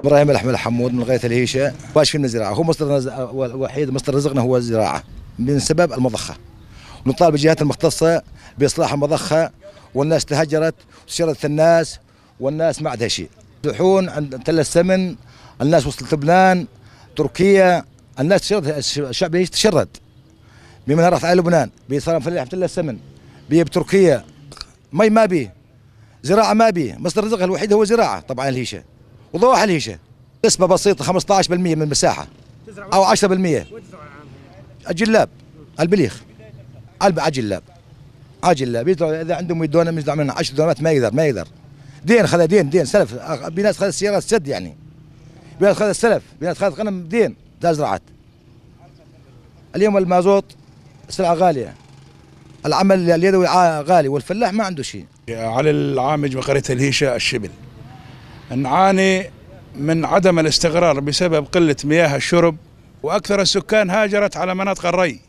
ابراهيم الاحمد حمود من غاية الهيشه، باش في الزراعة هو مصدر الوحيد، مصدر رزقنا هو الزراعة من سبب المضخه. نطالب الجهات المختصة باصلاح المضخه، والناس تهجرت وشردت الناس، والناس ما عندها شيء. يروحون عند تل السمن، الناس وصلت لبنان، تركيا، الناس تشرد، الشعب يتشرد. بمن راح على لبنان، بصار فلاح تل السمن، بتركيا، مي ما بيه، زراعة ما بيه، مصدر رزقها الوحيد هو زراعة طبعا الهيشه. وضواحي الهيشه نسبة بسيطة 15% من المساحة أو 10%. الجلاب البليخ عجلاب عجلاب إذا عندهم يدونا يزرع منها 10 دونات ما يقدر، ما يقدر. دين خذ دين، دين سلف، بناس خذ السيارات سد يعني، بناس خذ السلف، بناس خذ غنم دين زرعت. اليوم المازوت سلعة غالية، العمل اليدوي غالي، والفلاح ما عنده شيء. على العامج بقرية الهيشة الشبل نعاني من عدم الاستقرار بسبب قلة مياه الشرب، وأكثر السكان هاجرت على مناطق الري.